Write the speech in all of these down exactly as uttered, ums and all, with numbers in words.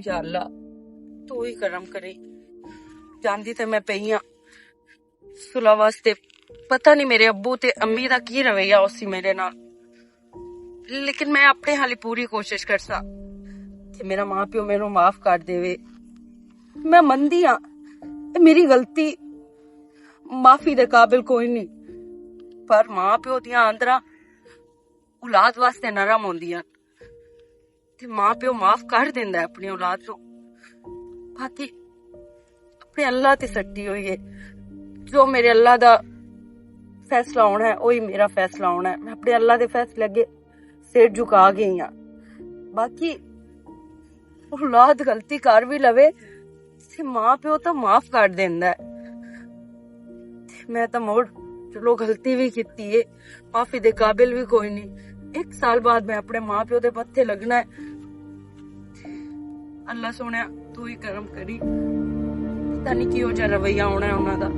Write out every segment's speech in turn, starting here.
یا اللہ، تو ہی کرم کرے۔ جاندی تے میں پئی ہاں صلح واسطے۔ پتہ نہیں میرے ابو تے امی دا کی رویہ ہو سی میرے نال، لیکن میں اپنے حالی پوری کوشش کرسا کہ میرا ماں پیو میرے معاف کر دے۔ میں مندی ہاں، اے میری غلطی، معافی دے قابل کوئی نہیں، پر ماں پیو دیاں آندراں اولاد واسطے نرم ہوندیاں۔ تے ماں پیو معاف کر دیندا ہے اپنی اولاد نوں۔ باقی اپنے اللہ تے سٹی ہوئی ہے۔ جو میرے اللہ دا فیصلہ ہونا ہے، وہی میرا فیصلہ ہونا ہے۔ میں اپنے اللہ دے فیصلے اگے سر جھکا گئی ہاں۔ باقی اولاد غلطی کر بھی لوے، تے ماں پیو تو معاف کر دیندا ہے۔ تے میں تو مڑ، چلو، غلطی بھی کیتی ہے، معافی دے قابل بھی کوئی نہیں۔ ایک سال بعد میں اپنے ماں پیو دے متھے لگنا ہے۔ اللہ سوہنیا، تو ہی کرم کری، پتہ نہیں کیہو جہا رویہ ہونا ہے انہاں دا۔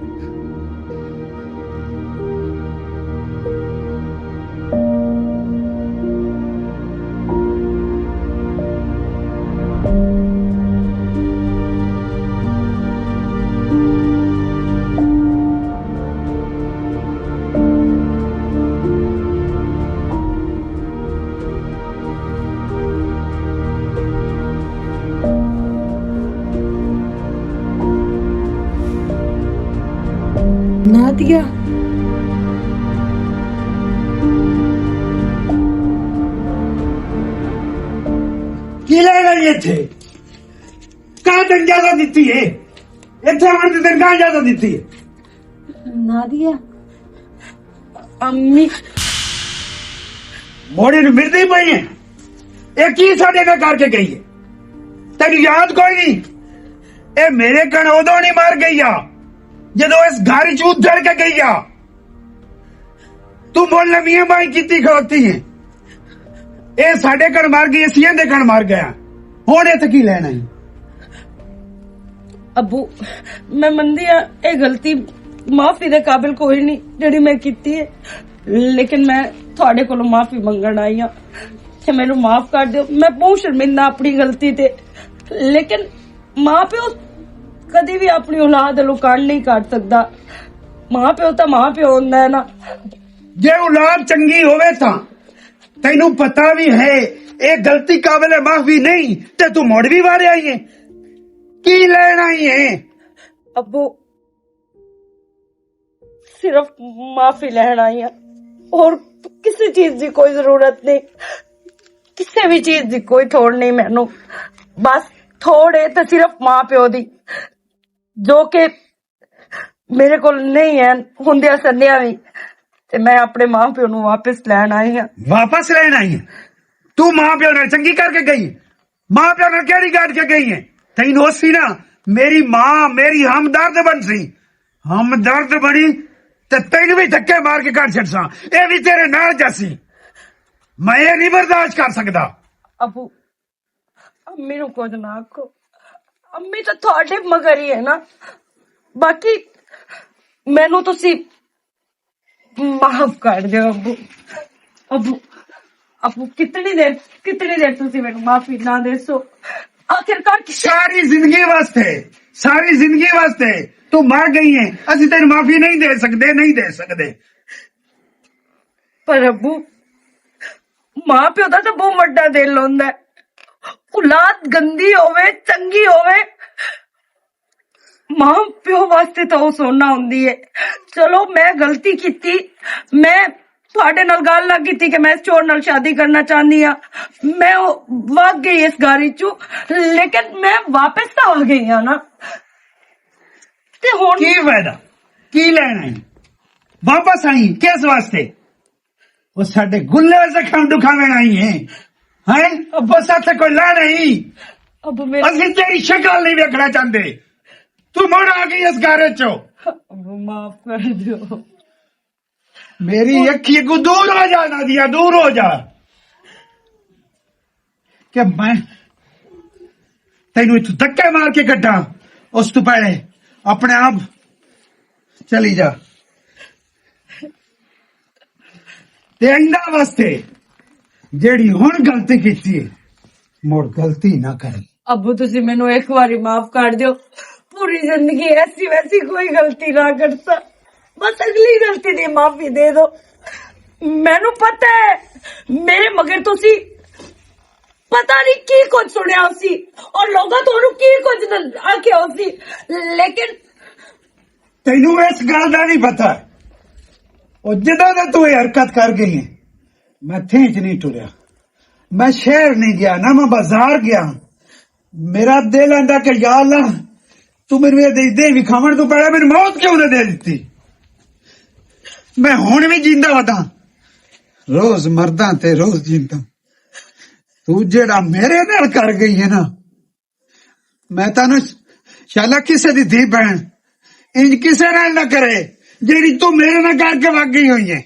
نادیہ، کی لے رہی ہے اتھے؟ کہاں تنگ اجازت دتی ہے؟ اتھے آن دی تنگ اجازت دتی ہے؟ نادیہ، امی۔ موڑے نوں مردی پئی ہے۔ اے کی ساڈے نال کر کے گئی ہے؟ تینوں یاد کوئی نہیں؟ اے میرے کن ادوں نہیں مر گئی آ، جدوں اس گھر چ ادھر کے گئی آ۔ تو مول نویاں بائی کیتی کھلوتی ہے۔ اے ساڈے کن مر گئی، اسی دے کن مر گیا۔ ہن اتھے کی لینا ہے؟ ابو، میں مندی ہاں، اے غلطی معافی دے قابل کوئی نہیں جڑی میں کیتی ہے، لیکن میں تھوڑے کولوں معافی منگن آئی ہاں کہ مینوں معاف کر دیو۔ میں بہت شرمندہ اپنی غلطی تے، لیکن ماں پیو کدی بھی اپنی اولاد نوں کنڈ نہیں کر سکدا۔ ماں پیو تاں ماں پیو ہوندا ہے نا۔ جے اولاد چنگی ہووے تاں تینوں پتہ بھی ہے، اے غلطی قابل معافی نہیں، تے تو مڑ بھی وارے آئی ہے۔ کی لین آئی ہے؟ ابو، صرف معافی لین آئی ہاں، اور کسی چیز دی کوئی ضرورت نہیں، کسی بھی چیز دی کوئی تھوڑ نہیں مینوں۔ بس تھوڑ ہے تے صرف ماں پیو دی، جو کہ میرے کول نہیں ہے، ہوندیاں سندیاں بھی۔ تے میں اپنے ماں پیو نوں واپس لین آئی ہاں۔ واپس لین آئی ہے؟ تو ماں پیو نال چنگی کر کے گئی؟ ماں پیو نال کیڑی گاٹ کے گئی ہے؟ تینوں اسی نا، میری ماں میری ہمدرد بن سی، ہمدرد بنی تے تینوں بھی دھکے مار کے گھر چھڈساں۔ اے بھی تیرے نال جاسی، میں اے نہیں برداشت کر سکدا۔ ابو، امی نوں کچھ نہ آکھو، امی تو تھوڑے مگر ہی ہے نا۔ باقی مینوں تسی معاف کر دیو ابو۔ ابو، ابو، کتنی دیر، کتنی دیر تسی مینوں معافی نہ دیسو؟ آخر کار کس ساری زندگی واسطے، ساری زندگی واسطے تو مر گئی ہے، اسی تینوں معافی نہیں دے سکدے، نہیں دے سکدے۔ پر ابو، ماں پیو دا تو بہت وڈا دل ہوندا ہے۔ اولاد گندی ہووے، چنگی ہووے، ماں پیو واسطے تو وہ سونا ہوندی ہے۔ چلو، میں غلطی کیتی، میں تھوڑے نال گل نہ کیتی کہ میں اس چور نال شادی کرنا چاہندی ہاں۔ میں وہ وگ گئی اس گاڑی چوں، لیکن میں واپس تو آ گئی ہاں نا۔ تے ہن کی فائدہ؟ کی لینا ہے؟ واپس آئی کس واسطے؟ وہ ساڈے گلے زخم دکھاوین آئی ہیں۔ ہیں؟ ابو، ساتھ کوئی لا نہیں۔ ابو میرا، اسی تیری شکل نہیں ویکھنا چاہندے۔ تو مڑ آ گئی اس گھر چوں۔ ابو معاف کر دیو۔ میری اکھی کو دور ہو جا، نادیہ، دور ہو جا۔ کہ میں تینوں اتھوں دھکے مار کے کڈاں، اس تو پہلے اپنے آپ چلی جا۔ تے آئندہ واسطے جیڑی ہن غلطی کیتی ہے، مڑ غلطی نہ کرے۔ ابو، تسی مینوں ایک واری معاف کر دیو۔ پوری زندگی ایسی ویسی کوئی غلطی نہ کرتا۔ بس اگلی غلطی دی معافی دے دو۔ مینوں پتہ ہے، میرے مگر تسی پتہ نہیں کی کچھ سنیا ہو سی اور لوگاں تانوں کی کچھ آکھیا ہو سی، لیکن تینوں اس گل دا نہیں پتہ۔ او جدوں دے تو یہ حرکت کر گئی ہے، میں تھیں چ نہیں ٹریا، میں شہر نہیں گیا، نہ میں بازار گیا۔ میرا دل آندا کہ یا اللہ، تو میرے دے دے وکھاون تو پہلے میری موت کیوں نہ دے دتی؟ میں ہن بھی جیندا ودا، روز مردا تے روز جیندا۔ تو جیڑا میرے نال کر گئی ہے نا، میں تانوں شالا کسے دی دھی بہن انج کسے نال نہ کرے، جیڑی تو میرے نال کر کے وگ گئی ہوئی ہے۔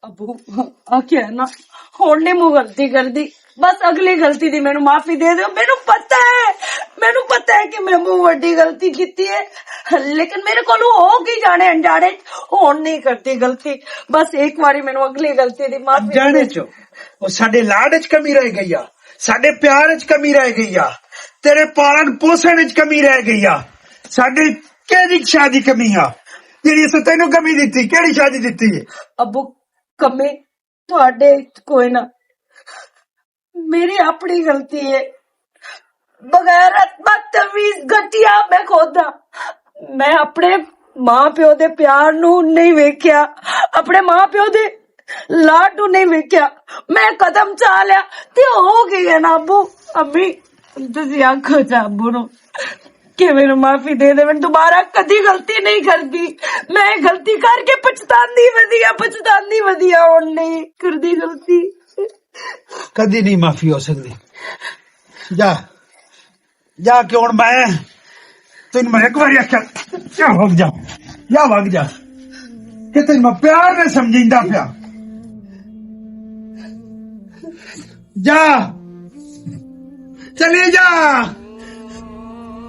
ابو، آ کیا ہے نا، ہن نہیں منہ غلطی کردی۔ بس اگلی غلطی دی مینوں معافی دے دیو۔ مینوں پتہ ہے، مینوں پتہ ہے کہ میں منہ وڈی غلطی کیتی ہے، لیکن میرے کولوں ہو گئی جانے انجانے، ہن نہیں کرتی غلطی۔ بس ایک واری مینوں اگلی غلطی دی معافی دے انجانے دیو۔ چوں، او ساڈے لاڈ وچ کمی رہ گئی آ، ساڈے پیار وچ کمی رہ گئی آ، تیرے پالن پوسن وچ کمی رہ گئی آ، ساڈے کیڑی شادی کمی آ؟ جیڑی اسے تینوں کمی دتی، کیڑی شادی دتی ہے؟ ابو، کمی تہاڈے وچ کوئی نہ، میری اپنی غلطی ہے۔ بغیرت، بدتمیز، گھٹیا میں خود ہاں۔ میں اپنے ماں پیو دے پیار نو نہیں ویکھیا، اپنے ماں پیو دے لاڈ نو نہیں ویکھیا۔ میں قدم چا لیا تے ہو گئی ہے نا ابو۔ امی، تسی آکھو چا ابو نو کہ مینوں معافی دے دے، میں دوبارہ کدی غلطی نہیں کردی۔ میں غلطی کر کے پچھتاندی ودی آ، پچھتاندی ودی آ، ہن نہیں کردی غلطی۔ کدی نہیں معافی ہو سکدی۔ جا، جا کے ہن میں تینوں میں ایک واری آکھیا، جا وگ جا، جا وگ جا، کہ تینوں میں پیار نہ سمجھیندا پیا۔ جا، چلی جا۔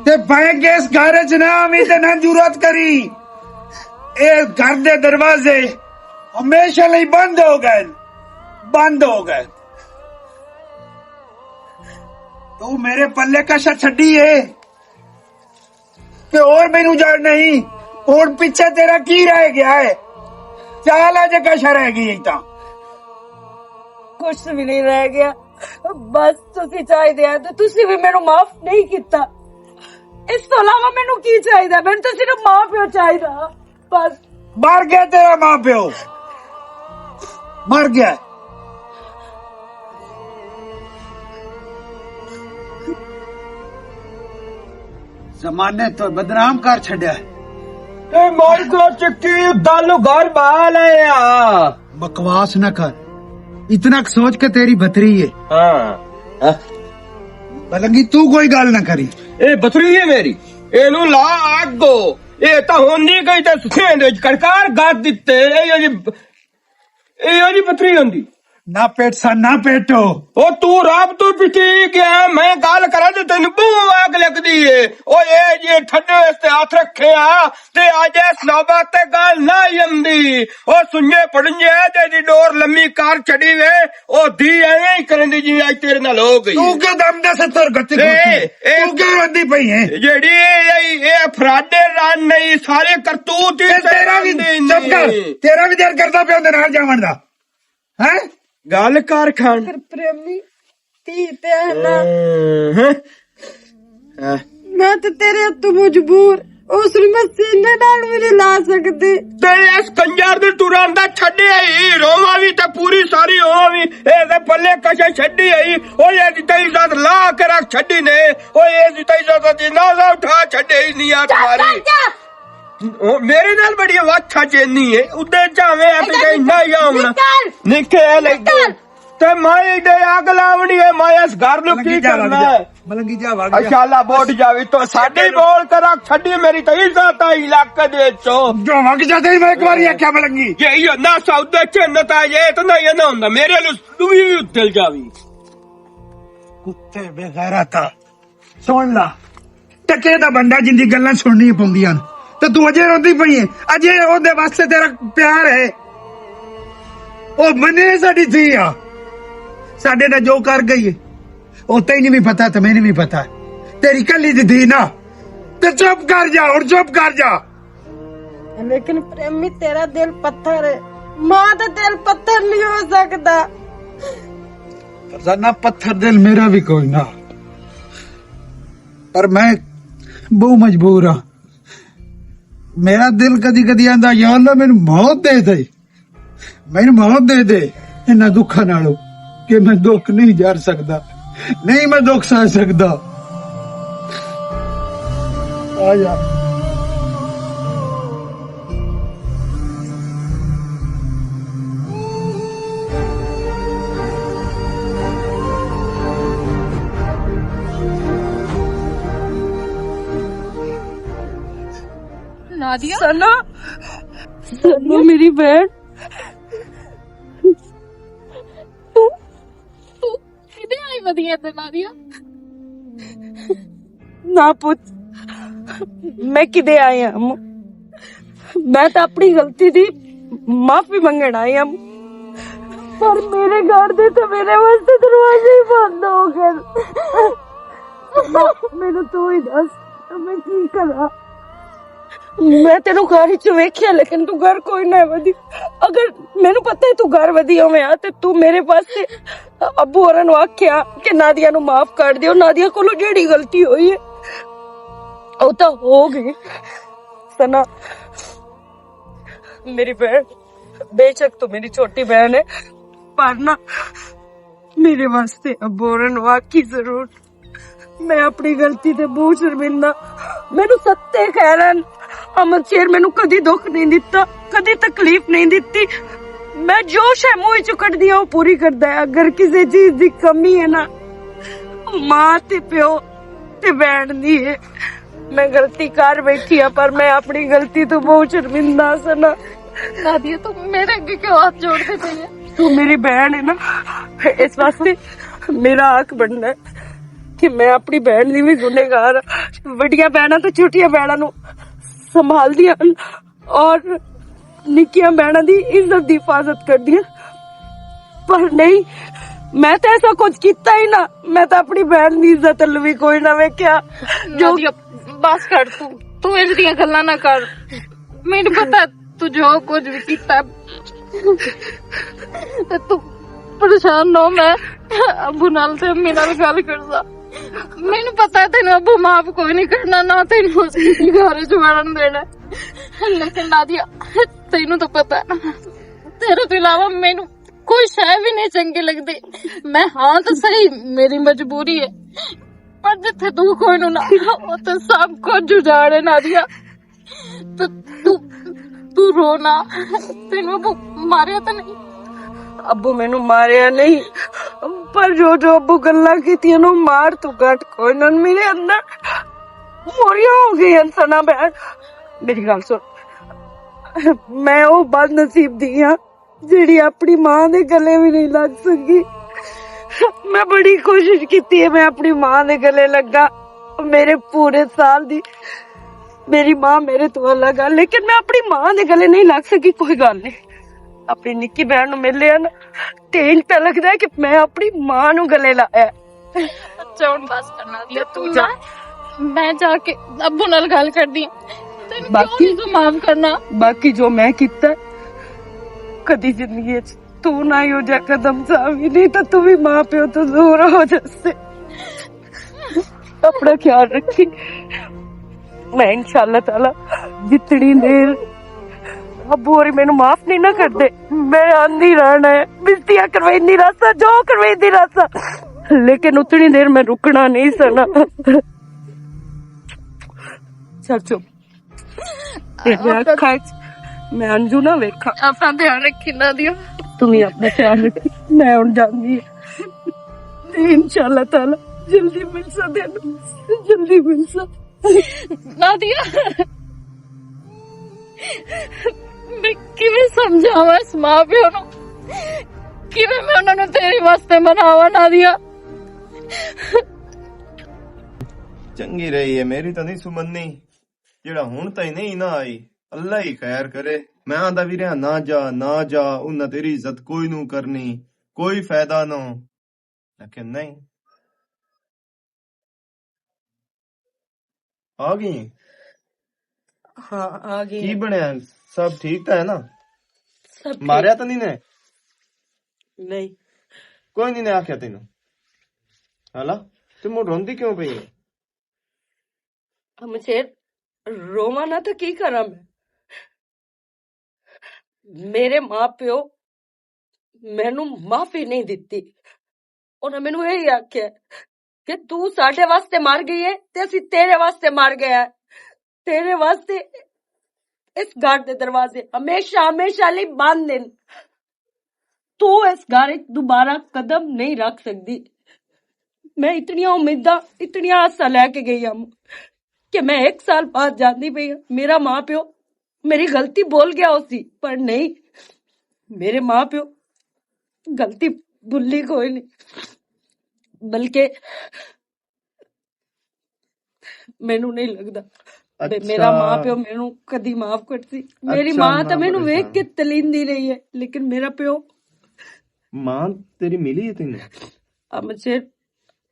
تے بھائیں کہ اس گھر وچ نہ آویں تے نہ جرات کری۔ اے گھر دے دروازے ہمیشہ لئی بند ہو گئے، بند ہو گئے۔ تو میرے پلے کشا چھڈی ہے کہ اور مینوں جڑ نہیں، اور پیچھے تیرا کی رہ گیا ہے؟ چال اج کشا رہ گئی ہے تاں۔ کچھ بھی نہیں رہ گیا، بس تسی چاہیے آ تے تسی بھی مینوں معاف نہیں کیتا۔ اس تو علاوہ مینوں کی چاہیے؟ مینوں تو صرف ماں پیو چاہیے، بس۔ مر گیا تیرا ماں پیو، مر گیا۔ زمانے تو بدنام کر چھڈیا ہے۔ اے مائی کو چکی دالو گھر بال ہے آ۔ بکواس نہ کر، اتنا کُ سوچ کے تیری بتری ہے۔ ہاں۔ ہاں۔ بلنگی تو کوئی گل نہ کری۔ اے بتری ہے میری، اے نو لا آگ دو۔ اے تا ہون نہیں گئی تے سکھیں دے وچ کڑکار گات دتے۔ اے یو جی، اے یو جی بتری ہوندی۔ نہ پیٹ سا، نہ پیٹو۔ او تو رب تو پٹی گیا، میں گل کراں تے تینوں بہوں آگ لگدی ہے۔ او اے جے ٹھڈے اس تے ہاتھ رکھے آ، تے اج اس نوبت تے گل نہ ہی آندی۔ او سنجے پڑنجے تے دی ڈور لمی کر چھڈی وے، او دی ایویں ہی کرن دی جویں اج تیرے نال ہو گئی۔ تو کیوں دم دے ستر گتی اے، کھوتی؟ اے، تو کیوں روندی پئی ہے؟ جیڑی اے، اے، اے افراد رن نہیں، سارے کرتوت ہی تے تیرا بھی، رن دے چپ کر، نہیں۔ تیرا بھی دل کردا پیا اندر نال جاون دا۔ ہیں؟ گل کر کھان۔ پھر پریمی، تھی تے ہے نا۔ ہاں۔ میں تے تیرے ہتھوں مجبور، اس نوں میں سینے نال وی نہیں لا سکدی۔ تے اس کنجر دے ٹران دا چھڈے آئی، روواں وی تے پوری ساری ہوواں وی، اے دے پلے کشے چھڈی آئی، او اے دی تے عزت لا کے رکھ چھڈی نے، او اے دی تے عزت دی نازا اٹھا چھڈے ہی نہیں آ تمہاری۔ او میرے نال بڑی وقت تھا چینی ہے، ادے جاویں اپنے تے نہ آونا۔ نکل۔ نکل۔ تے مائی دے اگ لاونی ہے، مائی اس گھر نو کی ملنگی جا، کرنا ہے؟ ملنگی جا، وگ جا۔ اشالا بوٹ جاوی تو ساڈی بول کرا چھڈی میری تے عزت آئی علاقے دے وچوں۔ جو وگ جا تے میں ایک واری آکھیا ملنگی۔ یہ، یہ نہ سودا چنتا، یہ تو نہ، یہ نہ ہوندا۔ میرے لو دوی وی اتل جاوی۔ کتے بے غیرتا۔ سن لا، ٹکے دا بندہ جن دی گلاں سننی پوندیاں۔ تے تو اجے روندی پئی ہے، اجے اودے واسطے تیرا پیار ہے۔ او منی ساڈی دھی آ، ساڈے نال جو کر گئی ہے، او تینوں بھی پتا تے مینوں بھی پتا۔ تیری کلی دی دھی نا، تے چپ کر جا، ہن چپ کر جا۔ لیکن پریمی، تیرا دل پتھر ہے، ماں دا دل پتھر نہیں ہو سکدا۔ فرزانہ، پتھر دل میرا بھی کوئی نہ، پر میں بہت مجبور ہاں۔ میرا دل کدی کدی آندا، "یا اللہ، مینوں موت دے دے، مینوں موت دے دے انہاں دکھاں نالوں، کہ میں دکھ نہیں جار سکدا، نہیں میں دکھ سہ سکدا۔" آ جا۔ نادیہ؟ سنا، سنا، میری بہن۔ تو، تو کدے آئی ودی ہے نادیہ؟ نہ پوچھ، میں کدے آئی ہاں؟ میں تو اپنی غلطی دی معافی منگن آئی ہاں، پر میرے گھر دے تو میرے واسطے دروازے ہی بند ہو گئے۔ میں، مینوں تو ہی دس، میں کی کراں؟ میں تینوں گھر وچ ویکھیا، لیکن تو گھر کوئی نہ ودی۔ اگر مینوں پتہ ہے تو گھر ودی ہویا تے تو میرے واسطے ابو ہوراں نوں آکھیا کہ نادیہ نوں معاف کر دیو، نادیہ کولوں جیڑی غلطی ہوئی ہے، او تاں ہو گئی۔ سنا، میری بہن، بے شک تو میری چھوٹی بہن ہے، پر نہ، میرے واسطے ابو ہوراں نوں آکھی ضرور۔ میں اپنی غلطی تے بہت شرمندہ۔ مینوں ستے خیرن، امن شیر مینوں کدی دکھ نہیں دتا، کدی تکلیف نہیں دتی۔ میں جو شے منہ وچوں کڈدی ہاں، او پوری کردا ہے۔ اگر کسے چیز دی کمی ہے نا، ماں تے پیو تے بہن دی ہے۔ میں غلطی کر بیٹھی ہاں، پر میں اپنی غلطی تو بہت شرمندہ سنا۔ نادیہ، تو میرے اگے کیوں ہاتھ جوڑ کے پئی ہے؟ تو میری بہن ہے نا، اس واسطے میرا حق بننا ہے کہ میں اپنی بہن دی بھی گنہگار ہاں۔ وڈیاں بہناں تو چھوٹیاں بہناں نوں سنبھال دیاں اور نکیاں بہناں دی عزت دی حفاظت کر دیاں، پر نہیں، میں تو ایسا کچھ کیتا ہی نہ۔ میں تو اپنی بہن دی عزت لوی کوئی نہ ویکھیا۔ جو نادیہ، بس کر، تو تو انج دیاں گلاں نہ کر۔ مینوں پتہ ہے تو جو کچھ بھی کیتا ہے، تے تو پریشان نہ ہو، میں ابو نال تے امی نال گل کردا۔ مینوں پتہ ہے تینوں ابو معاف کوئی نہیں کرنا، نہ تینوں اس گھر وچ وڑن دینا۔ لیکن نادیہ، تینوں تو پتہ ہے نا، تیرے تو علاوہ مینوں کوئی شے بھی نہیں چنگی لگدی۔ میں ہاں تو صحیح، میری مجبوری ہے، پر جتھے تو کوئی نوں نہ، اتھے سب کچھ اجاڑ ہے نادیہ۔ تو، تو، تو رو نا۔ تینوں ابو ماریا تو نہیں؟ ابو مینوں ماریا نہیں، پر جو جو ابو گلاں کیتیاں نو مار تو گھٹ کوئی نہ۔ میرے اندر موریاں ہو گئی انسانا بہن۔ میری گل سن، میں او بد نصیب دی ہاں جیڑی اپنی ماں دے گلے بھی نہیں لگ سکی۔ میں بڑی کوشش کیتی ہے میں اپنی ماں دے گلے لگا۔ میرے پورے سال دی میری ماں میرے تو الگ آ، لیکن میں اپنی ماں دے گلے نہیں لگ سکی۔ کوئی گل نہیں، اپنی نکی بہن نو مل لیا نا، تے انج پہ لگدا ہے کہ میں اپنی ماں نو گلے لایا ہے۔ اچھا، ہن بس کرنا دیا، تو جا۔ میں جا کے ابو نال گل کردی ہاں۔ تینوں کیوں باقی نہیں تو معاف کرنا؟ باقی جو میں کیتا ہے، کدی زندگی وچ تو نہ ہی ہو جا قدم سا بھی نہیں، تو تو بھی ماں پیو تو دور ہو جاسے۔ اپنا خیال رکھی۔ میں انشاءاللہ تعالی جتنی دیر ابو ہوری مینوں معاف نہیں نہ کردے، میں آندی رہنا ہے، بستیاں کرویندی رہسا، جو کرویندی رہسا، لیکن اتنی دیر میں رکنا نہیں سنا۔ چل چپ۔ تیرے اکھاں وچ میں انجو نہ ویکھاں۔ اپنا دھیان رکھی نادیہ۔ تم ہی اپنا خیال رکھی، میں ہن جاندی ہاں۔ انشاءاللہ تعالی جلدی ملسا تینوں، جلدی ملسا۔ نادیہ، میں کیویں سمجھاواں اس ماں پیو نوں؟ کیویں میں انہاں نوں تیرے واسطے مناواں نادیہ؟ چنگی رہی ہے میری تاں نہیں سمنی، جیڑا ہن تائیں نہیں نہ آئی۔ اللہ ہی خیر کرے۔ میں آندا بھی رہا، "نہ جا، نہ جا، انہاں تیری عزت کوئی نو کرنی، کوئی فائدہ نہ ہو۔" لیکن نہیں، آ گئی۔ ہاں، آ گئی۔ کی بنیا؟ سب ٹھیک تھا ہے نا؟ سب ٹھیک۔ ماریا تو نہیں نے؟ نہیں۔ کوئی نہیں نے آخیا تینوں؟ ہلا، تو مڑ روندی کیوں پئی ہے؟ ہم شیر، روواں نہ تو کی کراں میں؟ میرے ماں پیو مینوں معافی نہیں دتی۔ انہاں مینوں یہی آکھیا کہ تو ساڈے واسطے مر گئی ہے تے اسی تیرے واسطے مر گیا ہے۔ تیرے واسطے اس گھر دے دروازے ہمیشہ، ہمیشہ لئی بند ہیں۔ تو اس گھر وچ دوبارہ قدم نہیں رکھ سکدی۔ میں اتنیاں امیداں، اتنیاں آساں لے کے گئی ہاں کہ میں ایک سال بعد جاندی پئی ہاں۔ میرا ماں پیو میری غلطی بول گیا ہو سی، پر نہیں، میرے ماں پیو غلطی بھلی کوئی نہیں، بلکہ مینوں نہیں لگدا۔ بے-، اچھا۔ میرا ماں پیو مینوں کدی معاف کرسی۔ میری اچھا، ماں نہ تے مینوں ویکھ پریشان۔ کے تلیندی رہی ہے، لیکن میرا پیو ماں تیری ملی ہے تینوں؟ اب مجھے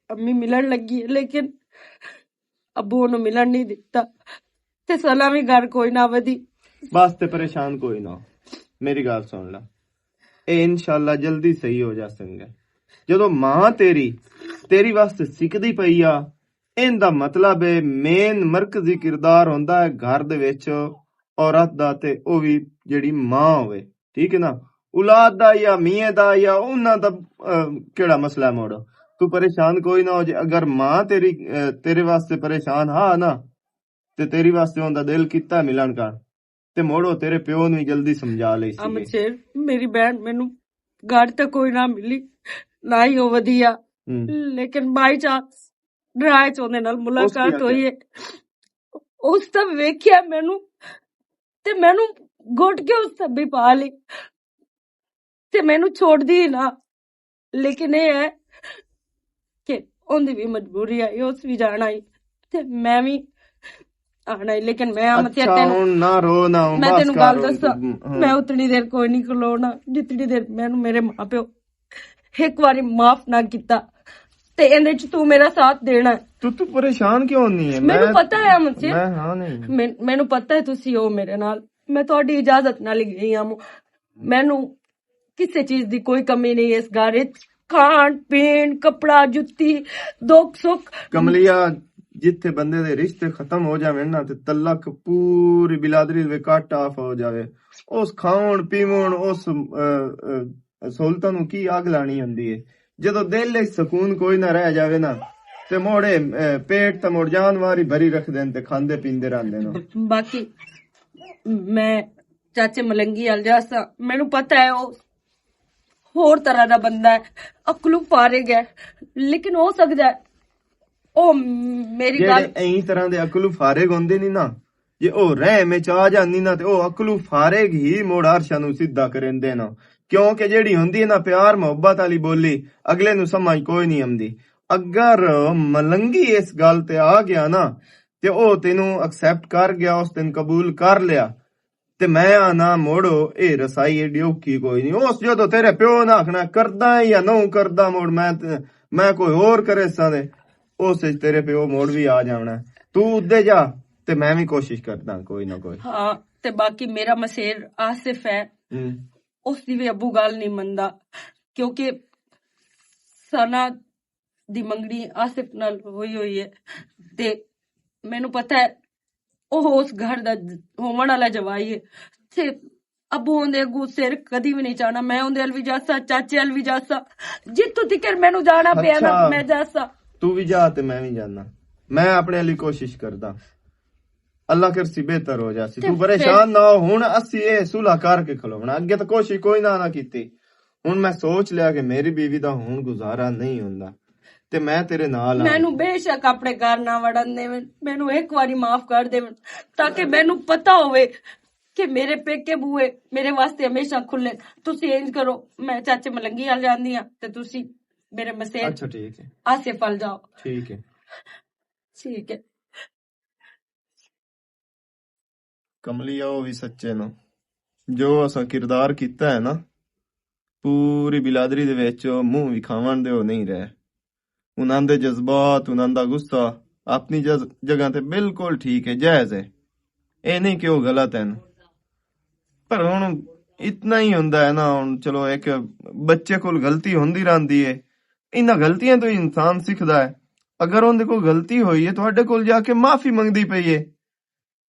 امی ملن لگی ہے، لیکن ابو انہوں ملن نہیں دیتا۔ تے سلامی گھر کوئی نہ ودی۔ بس تے پریشان کوئی نہ ہو۔ میری گل سن لا۔ اے انشاءاللہ جلدی صحیح ہو جا سنگا۔ جدوں ماں تیری، تیری واسطے سکدی پئی آ، ان دا مطلب ہے مین مرکزی کردار ہوندا ہے گھر دے وچ عورت دا، تے او وی جڑی ماں ہوئے، ٹھیک ہے نا؟ اولاد دا یا میاں دا یا انہاں دا، آ، کیڑا مسئلہ ہے موڑو؟ تو پریشان کوئی نہ ہو جے۔ اگر ماں تیری، آ، تیرے واسطے پریشان ہا نا، تے تیری واسطے اوندا دل کیتا ملن کا، تے موڑو تیرے پیو نوں ہی جلدی سمجھا لئی سی۔ امچیر، میری بہن مینوں گھر تے کوئی نہ ملی، نہ ہی او ودیا۔ ہم۔ لیکن بائی چانس راہ چ اوندے نال اس کی ملاقات آ ہوئی کیا؟ ہے۔ اس تے ویکھیا مینوں، تے مینوں گھٹ کے اس تے بھی پا لی۔ تے مینوں چھوڑ دی نہ۔ لیکن اے ہے کہ اوندی بھی مجبوری آئی، اس بھی جانا ہی، تے میں بھی آنا ہی۔ لیکن میں مت اچھا، تینوں، ہن نہ رو نہ، ہن میں بس تینوں گل کر۔ دساں، ہاں۔ میں اتنی دیر کوئی نہیں کھلونا، جتنی دیر مینوں میرے ماں پیو ایک واری معاف نہ کیتا، تے ایندے چ تو میرا ساتھ دینا ہے۔ تو، تو پریشان کیوں نہیں ہے؟ مینوں میں، پتہ ہے مجھے۔ میں ہاں نہیں۔ مین-، مینوں پتہ ہے تسی ہو میرے نال۔ میں تہاڈی اجازت نال ہی گئی ہاں۔ مینوں کسے چیز دی کوئی کمی نہیں اس گھر وچ۔ کھان پین، کپڑا، جتی، دکھ سکھ۔ کملیا، جتھے بندے دے رشتے ختم ہو جاون نا تے تلک پوری بلادری دے کٹ آف ہو جاوے۔ اس کھاون پیون، اس، اے، اے، سہولتاں نوں کی اگ لانی ہوندی ہے؟ جدوں دل وچ سکون کوئی نہ رہ جاوے نا، تے موڑے، اے، پیٹ تے موڑ جانور ہی بھری رکھ دین تے کھاندے پیندے رہندے نے۔ باقی میں چاچے ملنگی ال جاسا، مینوں پتہ ہے او ہور طرح دا بندہ ہے، عقلوں فارغ ہے، لیکن ہو سکدا ہے او میری جڑے گل ایں طرح دے عقلوں فارغ ہوندے نہیں نا، جے او رحم وچ آ جاندی نا تے او عقلوں فارغ ہی موڑ عرشاں نوں سیدھا کریندے نا۔ کیونکہ جیڑی ہوندی ہے نا پیار محبت والی بولی، اگلے نوں سمجھ کوئی نہیں آندی۔ اگر ملنگی اس گل تے آ گیا نا، تے او تینوں ایکسپٹ کر گیا، اس تینوں قبول کر لیا، تے میں آنا موڑو، اے رسائی ایڈی اوکھی کوئی نہیں۔ اس جدوں تیرے پیو نہ آکھنا کردا ہے یا نہ کردا، موڑ میں تے، میں کوئی ہور کرے ساں دے، اس وچ تیرے پیو موڑ بھی آ جاونا ہے۔ تو ادے جا، تے میں بھی کوشش کردا کوئی نہ کوئی۔ ہاں، تے باقی میرا مسیر آصف ہے۔ ہوں۔ اس دی بھی ابو گل نہیں مندا، کیونکہ ثنا دی منگنی آصف نال ہوئی ہوئی ہے، تے مینوں پتہ ہے او اس گھر دا ہوون والا جوائی ہے۔ تے ابو اوندے اگوں سر کدی بھی نہیں چاہنا۔ میں اوندے ال بھی جاسا، چاچے ال بھی جاسا، جتھوں تکر مینوں جانا پیا نا، اچھا۔ میں جاسا۔ تو بھی جا تے میں بھی جانا۔ میں اپنے علی کوشش کردا۔ اللہ کرسی بہتر ہو جاسی۔ تے تو پریشان نہ ہو، ہن اسی اے صلح کر کے کھلونا۔ اگے تو کوشش کوئی نہ نہ کیتی۔ ہن میں سوچ لیا کہ میری بیوی دا ہن گزارا نہیں ہوندا۔ تے میں تیرے نال ہاں۔ مینوں بے شک اپنے گھر نہ وڑن دیون، مینوں ایک واری معاف کر دیون، تاکہ مینوں پتہ ہوئے کہ میرے پیکے بوئے میرے واسطے ہمیشہ کھلے۔ تسی انج کرو، میں چاچے ملنگی ال جاندی ہاں، تے تسی میرے مسیت اچھا، ٹھیک ہے۔ آصف ال جاؤ۔ ٹھیک ہے۔ ٹھیک ہے۔ کملی آ، او وی سچے نو۔ جو اساں کردار کیتا ہے نا، پوری بلادری دے وچ او منہ وکھاون دے او نہیں رہے۔ انہاں دے جذبات، انہاں دا غصہ اپنی جز-، جگہ تے بالکل ٹھیک ہے، جائز ہے۔ اے نہیں کہ او غلط ہیں۔ پر ہن اتنا ہی ہوندا ہے نا، ہن چلو ایک بچے کول غلطی ہوندی رہندی ہے، انہاں غلطیاں تو ہی انسان سکھدا ہے۔ اگر اوندے کول غلطی ہوئی ہے، تہاڈے کول جا کے معافی منگدی پئی ہے،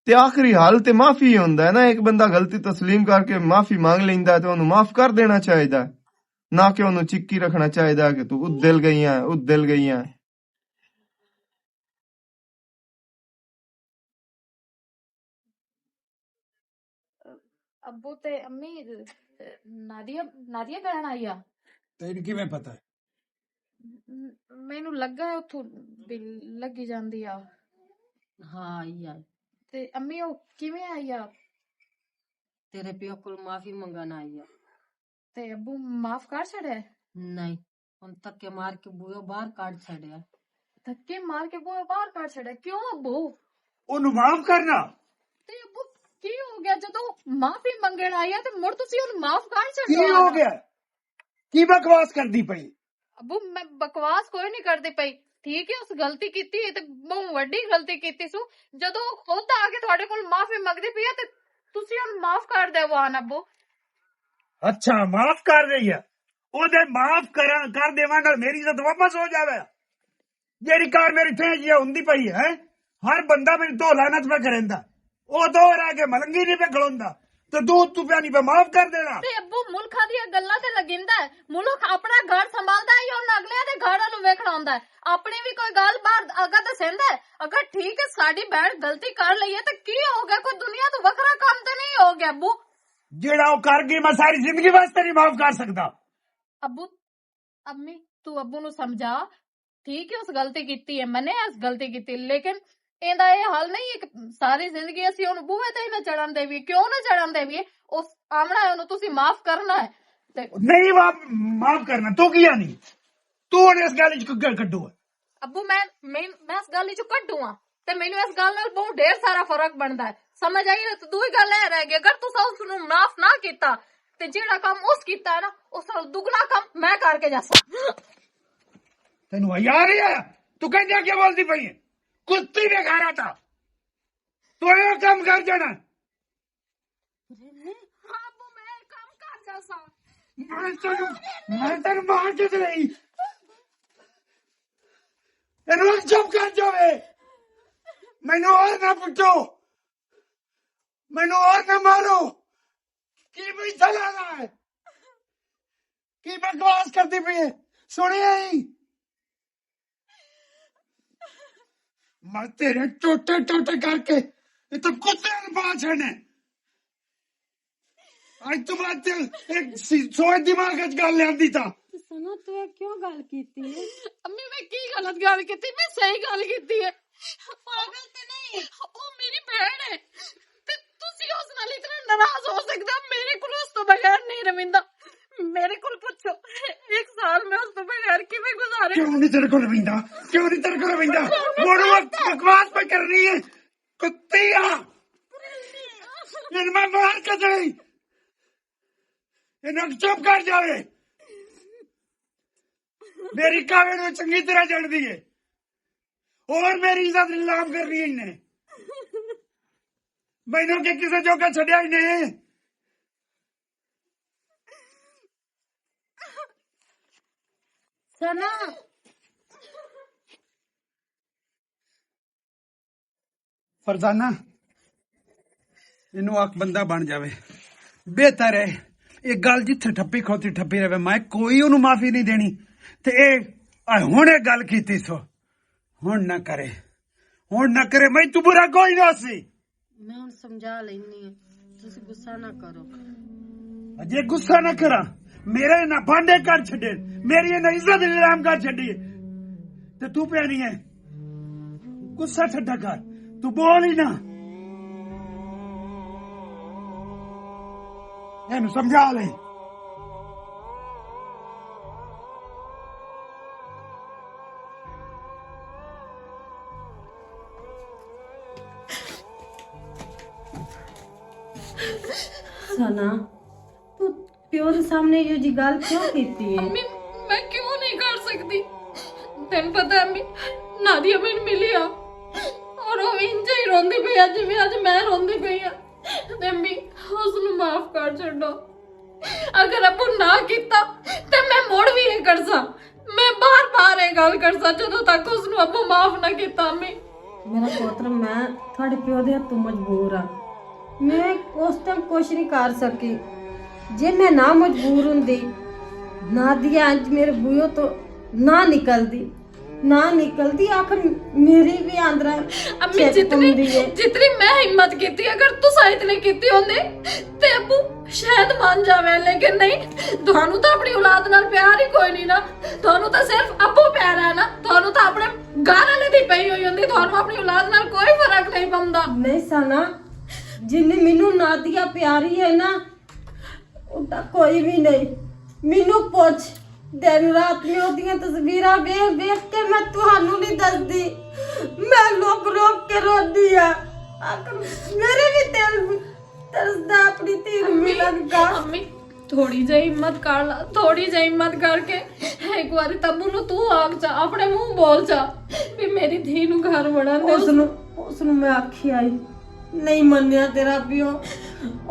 تے آخری حل تے معافی ہی ہوندا ہے نا۔ ایک بندہ غلطی تسلیم کر کے معافی مانگ لیندا ہے تے اونوں معاف کر دینا چاہیدا ہے، نہ کہ اونوں چکی رکھنا چاہیدا ہے کہ تو ادل گئی ہے، ادل گئی ہے۔ ابو تے امی، نادیہ، نادیہ کہن آئی آ۔ تینوں کیویں پتہ ہے؟ م-، مینوں لگا اتھوں بل لگی جاندی آ۔ ہاں، آئی آ۔ تے امی، او کیویں آئی آ؟ تیرے پیو کول معافی منگن آئی آ۔ تے ابو معاف کر چھڑے؟ نہیں، ہن تکے مار کے بوئے باہر کڈ چھڑیا۔ تکے مار کے بوئے باہر کڈ چھڑے؟ کیوں ابو؟ اونوں معاف کرنا۔ تے ابو، کی ہو گیا؟ جدوں معافی منگن آئی آ تے مڑ تسی اونوں معاف کر چھڑو؟ کی ہو گیا؟ کی بکواس کردی پئی؟ ابو، میں بکواس کوئی نہیں کردی پئی۔ ٹھیک ہے، اس غلطی کیتی ہے تے بہت وڈی غلطی کیتی سو۔ جدوں خود آ کے تہاڈے کول معافی منگدی پئی ہے تے تسی ہن معاف کر دیو آن ابو۔ اچھا، معاف کر رہی ہے۔ او دے معاف کر، کر دیواں نال میری عزت واپس ہو جاوے۔ جیڑی کار میری تھے جی ہوندی پئی ہے، ہر بندہ میری دو لعنت پہ کریندا۔ او دو رہ کے ملنگی نہیں پہ کھلوندا۔ تے دو تو پیا نہیں پہ معاف کر دینا۔ تے ابو، ملکاں دیاں گلاں تے لگیندا ہے، ملک اپنا گھر سنبھالدا ہے یا انہاں اگلیاں دے گھراں نوں ویکھنا ہوندا ہے؟ اپنی بھی کوئی گل باہر اگر دسیندا ہے، اگر ٹھیک ہے ساڈی بہن غلطی کر لئی ہے تے کی ہو گیا؟ کوئی دنیا تو وکھرا کام تے نہیں ہو گیا ابو؟ جیڑا او کر گئی، میں ساری زندگی واسطے نہیں معاف کر سکدا۔ ابو، امی، تو ابو نو سمجھا، ٹھیک ہے، اس غلطی کیتی ہے، منے اس غلطی کیتی، لیکن ایندا اے حل نہیں ہے کہ ساری زندگی اسی اونوں بوہے تے ہی نہ چڑھن دیوی۔ کیوں نہ چڑھن دیوی؟ اس آمنا ہے، اونوں تسی معاف کرنا ہے۔ تے نہیں، معاف، معاف کرنا تو کیا نہیں؟ تو ہن اس گل وچ کڈو ہے؟ ابو، میں، میں، میں اس گل وچ کڈوں ہاں، تے مینوں اس گل نال بہت ڈھیر سارا فرق بندا ہے۔ سمجھ آئی نا؟ تے دوئی گل اے رہ گئی، اگر تساں اس نوں معاف نہ کیتا، تے جیڑا کم اس کیتا ہے نا، اس نال دگنا کم میں کر کے جاساں۔ تینوں حیا نہیں آیا؟ تو کہندے کیا بولدی پئی ہے؟ کتی بے گھارا تھا۔ تو یہ کم کر جانا۔ ہاں ابو، میں کم کر جاساں۔ میں تینوں، میں تینوں مار کے تے نہیں۔ تینوں چپ کر جاوے۔ مینوں اور نہ پٹو۔ مینوں اور نہ مارو۔ کی بھئی چلانا ہے؟ کی بکواس کردی پئی ہے؟ سنیا ہی؟ میں تیرے ٹوٹے ٹوٹے کر کے یہ تو کتے نوں پا چھڑنے۔ اج تو بعد تے ایک سی-، سوچ دماغ وچ گل لیندی تا۔ تے سنا، تو یہ کیوں گل کیتی ہے؟ امی، میں کی غلط گل کیتی؟ میں صحیح گل کیتی ہے۔ پاگل تے نہیں، او میری بہن ہے۔ تے تسی اس نال اتنا ناراض ہو سکدا؟ میرے کول اس تو بغیر نہیں رویندا۔ میرے کول پوچھو، ایک سال میں اس تو بغیر کیویں گزارے؟ کیوں نہیں تیرے کول رویندا؟ کیوں نہیں تیرے کول رویندا؟ مڑ وقت بکواس پہ کرنی ہے، کتی آ۔ ان میں باہر کدے، ان چپ کر جاوے۔ میری کاوے نوں چنگی طرح جلدی ہے، اور میری عزت نیلام کرنی ہے انہیں۔ مینوں کہ کسے جوگا چھڈیا ہی نہیں۔ سنا۔ فرزانہ، اینوں آکھ بندہ بن جاوے، بہتر ہے۔ یہ گل جتھے ٹھپی کھوتی ٹھپی رہے، میں کوئی اونوں معافی نہیں دینی۔ تے اے، اے ہن اے گل کیتی سو، ہن نہ کرے، ہن نہ کرے، میں تو برا کوئی نہ سی۔ میں ہن سمجھا لینی ہاں، تسی غصہ نہ کرو۔ اجے غصہ نہ کراں، میرے نہ بانڈے کر چھڈے، میری نہ عزت نیلام کر چھڈی۔ تے تو پیا نہیں ہے، غصہ ٹھڈا کر، تو بول ہی نہ۔ اینوں سمجھا لے۔ تو پیو دے سامنے یہ جی گل کیوں کیتی ہے؟ امی، میں کیوں نہیں کر سکتی؟ تینوں پتہ ہے امی، نادیا مین ملی آ اور وہ انجے ہی روندی پئی آ جویں اج میں روندی پئی آ۔ تے امی، اس نوں معاف کر چھڈو۔ اگر ابو نہ کیتا تے میں مڑ بھی یہ کرساں۔ میں بار بار یہ گل کرساں جدوں تک اس نوں ابو معاف نہ کیتا۔ امی، میرا پوتر، میں تھوڑے پیو دے ہتھوں مجبور ہاں۔ میں اس ٹائم کچھ نہیں کر سکی۔ جے میں نہ مجبور ہوندی، نادیا انج میرے بوئیوں تو نہ نکلدی، نہ نکلدی، آخر میری بھی آندرا امی، چیک جتنی ہوندی ہے۔ جتنی میں ہمت کیتی، اگر تساں اتنی کیتی ہوندی تے ابو شاید مان جاوے، لیکن نہیں۔ تانوں تاں اپنی اولاد نال پیار ہی کوئی نہیں نا۔ تانوں تاں صرف ابو پیارا ہے نا۔ تانوں تاں اپنے گھر والے دی پئی ہوئی ہوندی، تانوں اپنی اولاد نال کوئی فرق نہیں پوندا۔ نہیں سانا، جنی مینوں نادیا پیاری ہے نا، اوندا کوئی بھی نہیں۔ مینوں پوچھ، دن رات میں اودیاں تصویراں ویکھ ویکھ کے میں تہانوں نہیں دسدی۔ میں لوک لوک کے روندی آ۔ آخر میرے بھی دل ترسدا اپنی دھی نوں ملن کا۔ امی، تھوڑی جہی ہمت کر لا، تھوڑی جہی ہمت کر کے ایک واری تبو نوں تو آگ چا، اپنے منہ بول چا بھی میری دھی نوں گھر وڑن دے۔ اس نوں، اس نوں میں آکھی آئی، نہیں منیا تیرا پیو۔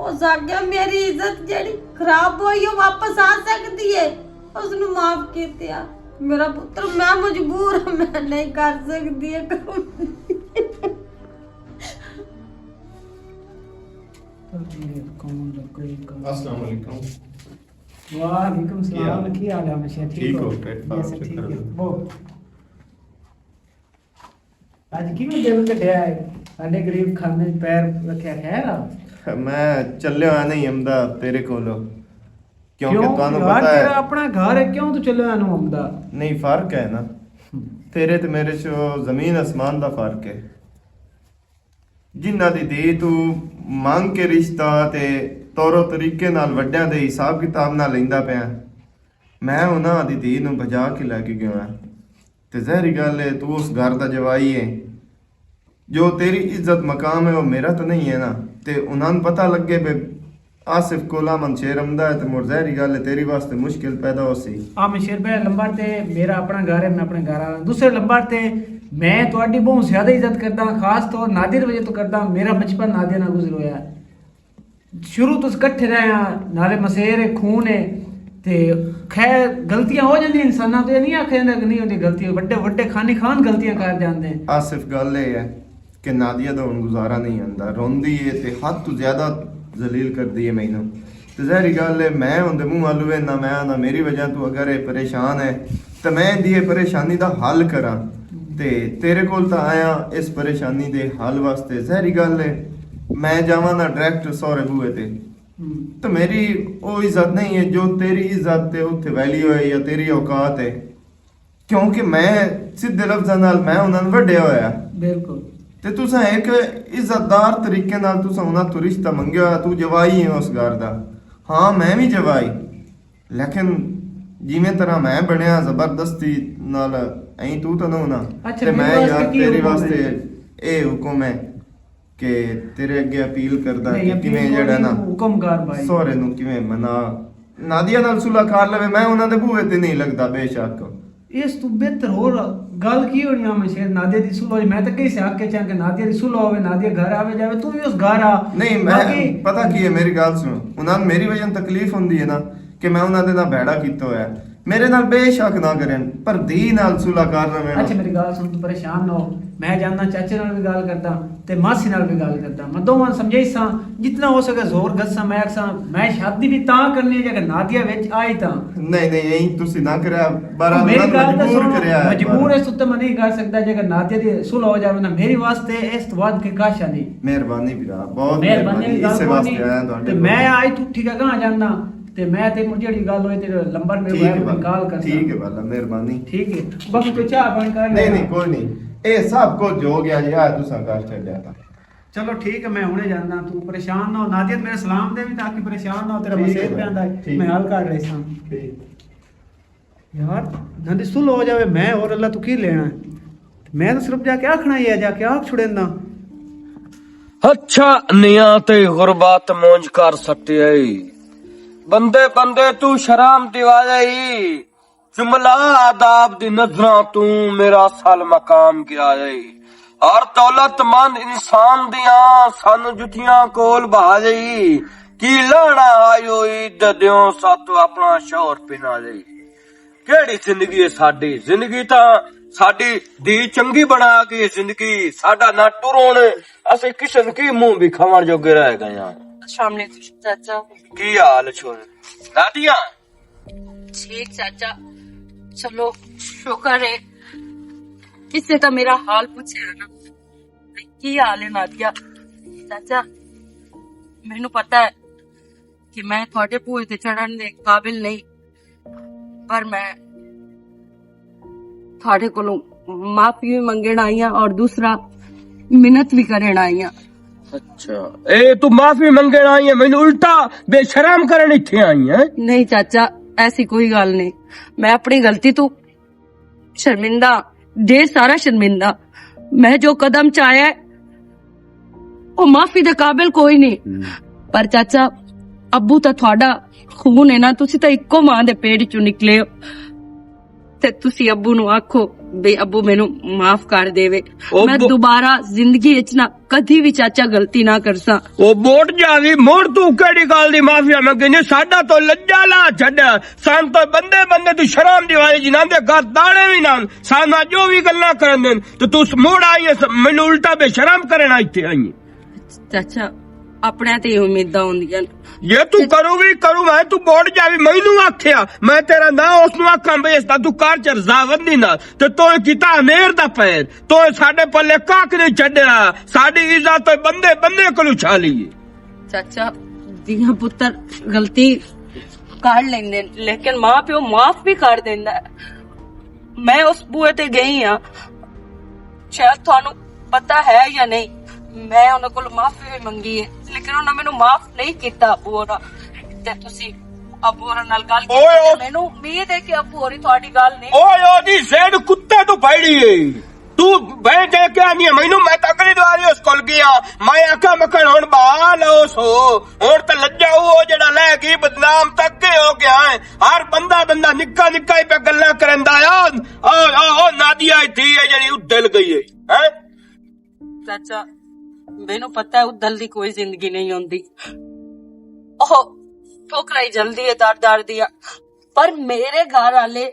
اس آکھیا، میری عزت جیڑی خراب ہوئی، او واپس آ سکدی ہے۔ اس نوں معاف کیتے آ۔ میرا پتر، میں مجبور ہاں، میں نہیں کر سکدی اے کم۔ السلام علیکم۔ وعلیکم السلام، کیا حال؟ کی حال ہے؟ ہمیشہ ٹھیک ٹھیک ہو؟ ہو، فٹ فاٹ، بس، ٹھیک شکر ہے۔ اللہ۔ وہ اج کیویں دل کٹیا ہے؟ ساڈے غریب خانے پیر رکھیا، خیر آ؟ میں چلیا ہویا نہیں امدا تیرے کولو، کیونکہ کیوں تانوں یار، پتہ ہے تیرا اپنا گھر ہے، کیوں تو چلیا نو امدا؟ نہیں، فرق ہے نا، تیرے تے میرے چ زمین آسمان دا فرق ہے۔ جنہاں دی دھی تو منگ کے رشتہ تے طور و طریقے نال وڈیاں دے حساب کتاب نال لیندا پیا، میں انہاں دی دھی نو بھجا کے لے کے گیا۔ تے ظاہری گل ہے، تو اس گھر دا جوائی ہے۔ جو تیری عزت مقام ہے، وہ میرا تو نہیں ہے نا۔ تے انہاں نوں پتہ لگے بے آصف کولا من شیر امدا ہے، تے مڑ ظاہری گل ہے، تیری واسطے مشکل پیدا ہو سی۔ آ من شیر بھائی، لمبر تے میرا اپنا گھر ہے، میں اپنے گھر آ۔ دوسرے لمبر تے میں تہاڈی بہت زیادہ عزت کردا، خاص طور نادر وجہ تو کردا۔ میرا بچپن نادر نال گزر ہویا ہے۔ شروع تو اکٹھے رہے ہاں، نالے مسیر ہے، خون ہے، تے خیر، غلطیاں ہو جاندیاں انساناں تو، یہ نہیں آکھیا جاندا کہ نہیں ہوندی غلطی، وڈے وڈے خانی خان غلطیاں کر جاندے ہیں۔ آصف، گل یہ ہے کہ نادیہ دا ہن گزارا نہیں ہوندا، روندی ہے تے حد تو زیادہ ذلیل کردی ہے مینوں۔ تے ظاہری گل ہے، میں اوندے منہ ول وینا، میں آنا میری وجہ تو اگر یہ پریشان ہے، تے میں ایندی یہ پریشانی دا حل کراں۔ تے تیرے کول تاں آیا اس پریشانی دے حل واسطے۔ ظاہری گل ہے، میں جاواں نہ ڈائریکٹ سورے بوئے تے، تے میری او عزت نہیں ہے جو تیری عزت تے اتھے ویلیو ہے یا تیری اوقات ہے، کیونکہ میں سیدھے لفظاں نال میں انہاں نوں وڈیا ہویا۔ بالکل۔ تے تساں ایک عزت دار طریقے نال تساں انہاں تو رشتہ منگیا ہویا، تو جوائی ہے اس گھر دا۔ ہاں، میں بھی جوائی، لیکن جیویں طرح میں بنیا زبردستی نال، ایں تو تاں نہ ہونا۔ اچھا، تے میرے میں واسطے یار کی تیرے حکم واسطے ہے؟ اے حکم ہے کہ تیرے اگے اپیل کردا نہیں، کہ اپیل کیویں کوئی جڑا نہیں، نا حکم کر بھائی۔ سہرے نوں کیویں منا، نادیہ نال صلح کر لوے، میں انہاں دے بوئے تے نہیں لگدا بے شک۔ اس تو بہتر ہور گل کی ہونی آ؟ میں شیر نادیہ دی صلح ہوئی، میں تے کہیں سے حق کے چاہاں کہ نادیہ دی صلح ہوے، نادیہ گھر آوے جاوے، تو بھی اس گھر آ۔ نہیں، میں باقی پتہ کی ہے، میری گل سنو، انہاں نوں میری وجہ نال تکلیف ہوندی ہے نا، کہ میں انہاں دے نال بھیڑا کیتا ہویا ہے۔ میرے نال بے شک نہ کرن، پر دی نال صلح کر رہے ہو۔ اچھا، میری گل سن، تو پریشان نہ ہو، میں جاننا چاچے نال بھی گل کردا تے ماسی نال بھی گل کردا، میں دوواں نوں سمجھائی ساں، جتنا ہو سکے زور گساں، میں آکھساں، میں شادی بھی تاں کرنی ہے جے اگر نادیہ وچ آئی تاں۔ نہیں، نہیں، یہی تسی نہ کریا، بارہ میری گل تے مجبور سنو، کریا ہے، مجبور اس تے میں نہیں کر سکدا، جے اگر نادیہ دی صلح ہو جاوے نا، میری واسطے اس تو بعد کے کاشا نہیں۔ مہربانی بھرا، بہت مہربانی، مہربانی، اس واسطے آیا تہاڈے کول۔ میں آئی تو ٹھیک ہے کہاں جاننا۔ تے میں تے مجھے جڑی گل ہوئی تے لمبر میرے ٹھیک ہے بھائی، کال کرساں۔ ٹھیک ہے بھائی، مہربانی۔ ٹھیک ہے، باقی کوئی چاہ پانی کر نہیں، نہیں، کوئی نہیں، اے سب کچھ ہو گیا جی، آ تساں گھر چھڈیا تاں۔ چلو ٹھیک ہے، میں ہنے جاندا، تو پریشان نہ ہو۔ نادیہ میرے سلام دے بھی تاکہ پریشان نہ ہو، تیرا مسئلہ پہ آندا ہے، میں حل کر لیساں۔ ٹھیک۔ یار، نہ دی صلح ہو جاوے، میں اور اللہ تو کی لینا ہے؟ میں تو صرف جا کے آکھنا ہی ہے، جا کے آکھ چھڑیندا۔ اچھا، نیاں تے غربت مونج کر سٹیا ای۔ بندے بندے تو شرم دیوایا ای۔ جملہ آداب دی نظراں تو میرا سل مقام گرایا ای۔ ہر دولت مند انسان دیاں سانو جتیاں کول بہایا ای۔ کی لانا آئی ہوئی ددیوں ساتو اپنا شور پنا ای۔ کیڑی زندگی ہے ساڈی؟ زندگی تاں ساڈی دی چنگی بنا کے زندگی، ساڈا نہ ٹرون، اسیں کسے نوں کی منہ بھی کھاون جوگے رہ گئے ہاں۔ السلام علیکم چاچا۔ کی حال چھوڑ؟ دادیاں؟ ٹھیک چاچا، چلو شکر ہے، کسے تو میرا حال پوچھے نا۔ کی حال ہے نادیا؟ چاچا، مینوں پتہ ہے کہ میں تھوڑے بھوئے تے چڑھن دے قابل نہیں، پر میں تھوڑے کولوں معافی بھی منگن آئی ہاں اور دوسرا منت بھی کرن آئی ہاں۔ اچھا، اے تو معافی منگن آئی ہے، مینوں الٹا بے شرم کرن اتھے آئی ہے؟ نہیں چاچا، ایسی کوئی گل نہیں۔ میں اپنی غلطی تو شرمندہ، ڈھیر سارا شرمندہ۔ میں جو قدم چاہیا ہے، وہ معافی دے قابل کوئی نہیں۔ پر چاچا، ابو تاں تھوڑا خون ہے نا، تسی تاں اکو ماں دے پیٹ چوں نکلے ہو۔ تے تسی ابو نوں آکھو، بے ابو مینوں معاف کر دے وے۔ میں دوبارہ زندگی اچ نہ کدی وی چاچا غلطی نہ کرساں۔ او بوٹ جاوی، مڑ تو کیڑی گل دی معافی منگے نے؟ ساڈا تو لجا لا چھڈیا۔ سان تو بندے بندے تو شرم دیوائی جنہاں دے گھر دانے وی نہ ہن۔ سانا جو وی گلاں کرن دین تے تو مڑ آئی ہے، مینوں الٹا بے شرم کرنا اتھے آئی ہے۔ چاچا، اپنے تے ہی امیداں ہوندیاں نے۔ یہ تو کرو وی کرو، میں تو بوٹ جاوی، مینوں آکھیا، میں تیرا نام اس نوں آکھاں بے اس دا تو کار چ رضاوندی نال۔ تے تو کیتا امیر دا پیر، تو ساڈے پلے کاک نہیں چھڈیا، ساڈی عزت تے بندے بندے کولوں چھا لئی۔ چاچا، دیاں پتر غلطی کر لیندے نے، لیکن ماں پیو معاف بھی کر دیندا ہے۔ میں اس بوئے تے گئی ہاں، شاید تانوں پتہ ہے یا نہیں، میں انہاں کول معافی بھی منگی ہے، لیکن انہاں مینوں معاف نہیں کیتا ابو ہوراں۔ تے تسی ابو ہوراں نال گل اوئے، کیتی، او- مینوں امید ہے کہ ابو ہوری تہاڈی گل نہیں۔ اوئے، او جی، زید کتے تو پھڑی ہے۔ تو بہن جے کیا نہیں ہے؟ مینوں، میں تاں اگلی دواری اس کول گیا، میں آکھیا، مکھن ہن بحال ہو سو، ہن تے لجا او جڑا لے گئی بدنام تک کے ہو گیا ہے۔ ہر بندہ بندہ نکا نکا ہی پہ گلاں کرندا آ۔ او، او، او نادیا ہی تھی ہے جڑی ادل گئی ہے، ہیں؟ چاچا، مینوں پتہ ہے ادل دی کوئی زندگی نہیں ہوندی۔ او ٹھوکراں ہی جلدی ہے در در دیا، پر میرے گھر والے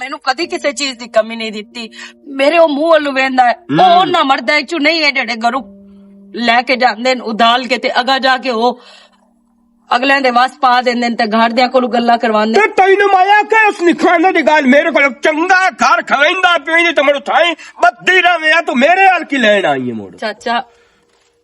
مینوں کدی کسے چیز دی کمی نہیں دتی۔ میرے او منہ ولوں ویندا ہے، او ہم۔ نہ مردا ہے، چوں نہیں ہے جڑے گھروں لے کے جاندے نے ادال کے تے اگا جا کے او اگلے دے وس پا دیندے نے تے گھر دیاں کولوں گلاں کرواندے۔ تے تینوں مایا کہ اس نکھاندے دی گل میرے کول چنگا گھر کھویندا پیویں تے مڑ تھائیں بدی رہویں، تو میرے حال کی لین آئی ہے مڑ؟ چاچا،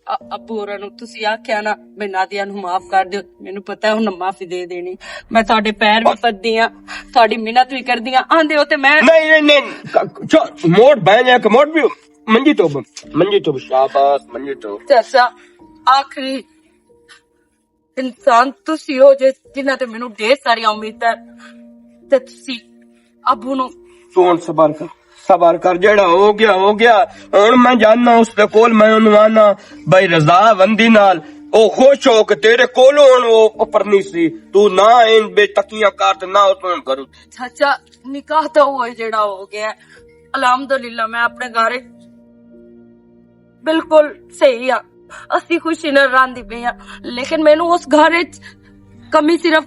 ا-، ابو ہوراں نوں تسی آکھیا نا، میں نادیہ نوں معاف کر دیو۔ مینوں پتہ ہے انہاں معافی دے دینی۔ میں تہاڈے پیر بھی پدی ہاں، تہاڈی منت بھی کردی ہاں۔ آندے ہو تے میں نہیں، نہیں، نہیں، ک-، چو-، موڑ بہن ہے کہ موڑ بھی منجی تو، منجی تو شاباش، منجی تو۔ چاچا، آخری انسان تسی ہو جے جنہاں تے مینوں ڈھیر ساری امید ہے، تے تسی ابو نوں تو ہن صبر کر، صبر کر، جیڑا ہو گیا، ہو گیا۔ ہن میں جاننا اس دے کول، میں انہوں آنا، بھائی، رضا وندی نال، او خوش ہو کے تیرے کول ہن او اپرنی سی، تو نہ این بے تکیاں کر تے نہ اس نوں کرو۔ چاچا، نکاح تو ہوئے جیڑا ہو گیا ہے۔ الحمدللہ، میں اپنے گھر بالکل صحیح ہاں، اسی خوشی نال راندی پئی ہاں، لیکن مینوں اس گھر وچ کمی صرف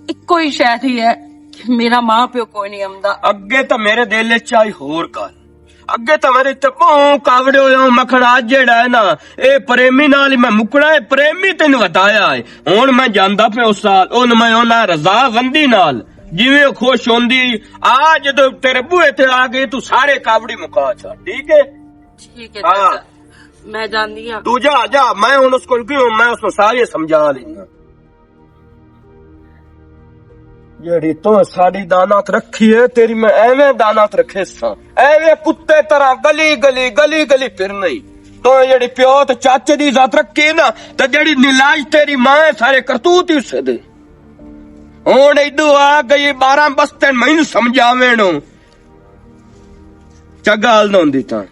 اکو ہی شے دی ہے کہ میرا ماں پیو کوئی نہیں آمدا۔ اگے تاں میرے دل وچ آئی ہور گل، اگے تاں میرے تے بہوں کاوڑے ہویا ہوں، مکھن آج جیڑا ہے نا، اے پریمی نال ہی میں مکنا ہے، پریمی تینوں بتایا ہے۔ ہن میں جاندا پیا اس سال، ہن میں انہاں رضا وندی نال جویں خوش ہوندی، آ جدوں تیرے بوہے تے آ گئی، تو سارے کاوڑی مکا چھا، ٹھیک ہے؟ ٹھیک ہے ہاں۔ چاچا، میں جاندی ہاں۔ تو جا، جا، میں ہن اس کول گئی ہوں، میں اس نوں ساری سمجھا لینا۔ جیڑی تو ساڈی دانت رکھی ہے، تیری میں ایویں دانت رکھے ساں، ایویں کتے طرح گلی گلی، گلی گلی پھر نہیں۔ تو جیڑی پیو تے چاچے دی عزت رکھی نا، تے جیڑی نلاج تیری ماں ہے، سارے کرتوت ہی اسے دے۔ ہن ایڈو آ گئی بارہ بستن، مینوں سمجھاویں نو۔ چنگا حال نہ ہوندی تاں۔